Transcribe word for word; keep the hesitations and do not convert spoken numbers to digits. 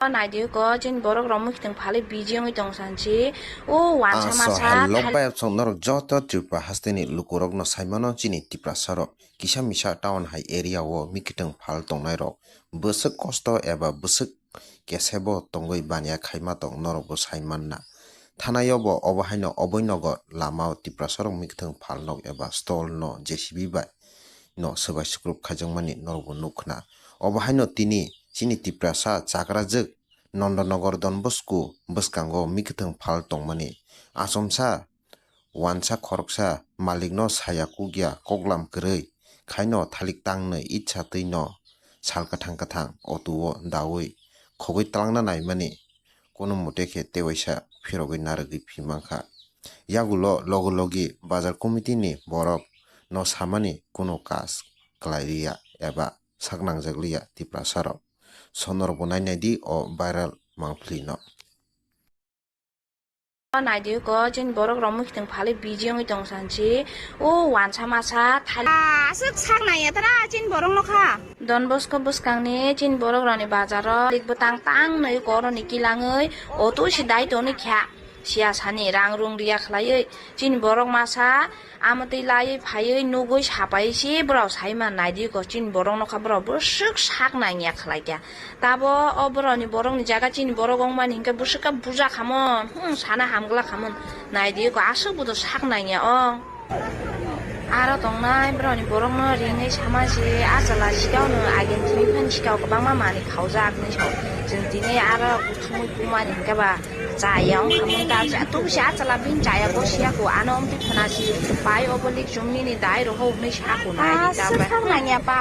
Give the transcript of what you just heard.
O naidi ko chini borok rok mwkhitwng phalwi busy wngwi tong sansi. O wansa masa Sohel lok thal- bayapsong norok joto Tripura hasteni lukurokno saimano chini Tiprasa rok kisa misa town hai area o mwkhitwng phal tongnai rok bwswk kosto eba bwswk kesebo tongwi baniya khaima tong norokbo saimanna. Thanaio bo obo haino oboi nogo lamao Tiprasa rok mwkhitwng phal nok eba stall no J C B bai no swbai swkrup khaijakmani norokbo nukhna. Obo haino tini chini Tiprasa chakrajwk Nondonogor Don Bosco bwskango mwkhwtwng phal tongmani. Achomsa wansa khoroksa malikno saya kukya koklam kwrwi khaino thalik tangnwi itsa twino sal kwthang kwthang otuo daui khogwi twlangna naimani kono mote khe tewaisa phirogwi narwgwi phi mankha. Yagulo logo logi bazar committee ni borok no samani kono kaj kwlai liya eba sak nangjak liya Tiprasa rok. Sonor bo nai nai di o viral mangpili no. O nai di ko chini borok rok mwkhitwng phalwi busy wngwi tong sansi. O wansa masa thali. Ah, aswk sak nai ya tara chini borok no kha. Don Bosco bwskang ni chini borok rok ni bazar o lik bwtang tang nwi koro ni kilangwi otu si dai toni kha. Siya sani rang rung riya khlaiwi chini borok masa amotwi laiwi phaiwi nugwi sapaiwi se borok saima naidi ko chini borok nokha borok bwswk sak nangya khlai kya. Tabo o borokni borokni jaga chini borok wngmani hinkhe bwswk khe buja khamon, hmm, sana hamgwlak khamon. Naidi ko aswk bodo sak nangya o. Aro tongnai borokni borokno ringwi sama se a chwla sikao no agini thwi phani sikao kwbangma manwi khaujak hinwi sao. Chwng tini aro buthumwi bumani hinkhe ba chaya wngkha mung ta, tubuse a chwla bini chaya bosi ya ko, ano omtwi phana si pai obo lik chwng nini dai roho hwnwi sa ko nai. Aswk sak nangya pa.